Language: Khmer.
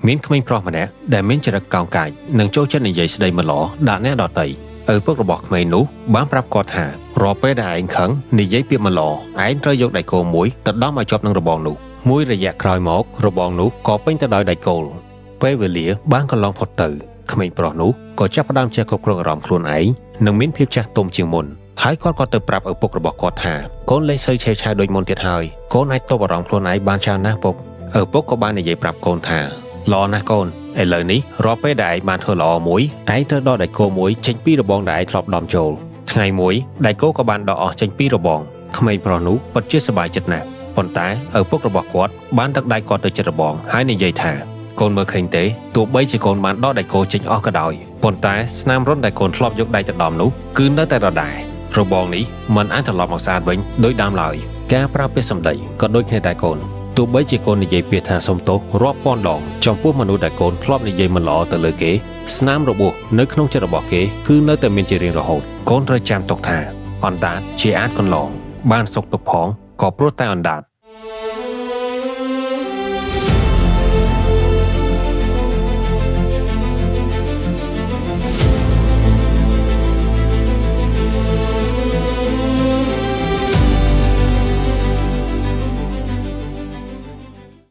មានក្មេងប្រុសម្នាក់ដែលមានចរិតកោងកាចនិងចូលចិត្តនិយាយស្ដីមិនល្អដាក់អ្នកដទៃឪពុករបស់ក្មេងនោះបានប្រាប់គាត់ថារាល់ពេលដែលឯងខឹងនិយាយពាក្យមិនល្អឯងត្រូវយកដែកគោលមួយទៅដំឲ្យជាប់នឹងរបងនោះមួយរយៈក្រោយមករបងនោះក៏ពេញទៅដោយដែកគោលពេលវេលាបានកន្លងផុតទៅក្មេងប្រុសនោះក៏ចាប់ផ្ដើមចេះគ្រប់គ្រងអារម្មណ៍ខ្លួនឯងនិងមានភាពចាស់ទុំជាងមុនហើយគាត់ក៏ទៅប្រាប់ឪពុករបស់គាត់ថាកូនលែងសូវឆេវឆាវដូចមុនទៀតហើយកូនអាចទប់អារម្មណ៍ខ្លួនឯងបានច្រើនណាស់ពុកឪពុកក៏បាននិយាយប្រាប់កូនថាល្អណាស់កូនឥឡូវនេះរាល់ពេលដែលឯងបានធ្វើល្អមួយឯងត្រូវដកដែកគោលមួយចេញពីរបងដែលឯងធ្លាប់ដំចូលថ្ងៃមួយដែកគោលក៏បានដកអស់ចេញពីរបងក្មេងប្រុសនោះពិតជាសប្បាយចិត្តណាស់ប៉ុន្តែឪពុករបស់គាត់បានដឹកដៃគាត់ទៅជិតរបងហើយនិយាយថាកូនមើលឃើញទេទោះបីជាកូនបានដកដែកគោលចេញអស់ក៏ដោយប៉ុន្តែស្នាមរន្ធដែលកូនធ្លាប់យកដៃទៅដំនោះគឺនៅតែដដែលរបងនេះមិនអាចត្រឡប់មកស្អាតវិញដូចដើមឡើយការប្រើពាក្យសម្ដីក៏ដូចគ្នាដែរកូនទោះបីជាកូននិយាយពាក្យថាសុំទោសរាប់ពាន់ដងចំពោះមនុស្សដែលកូនធ្លាប់និយាយមិនល្អទៅលើគេស្នាមរបួសនៅក្នុងចិត្តរបស់គេគឺនៅតែមានជារៀងរហូតកូនត្រូវចាំទុកថាអណ្ដាតជាអាចកន្លងបានសុខទុក្ខផងក៏ព្រោះតែអណ្ដាត។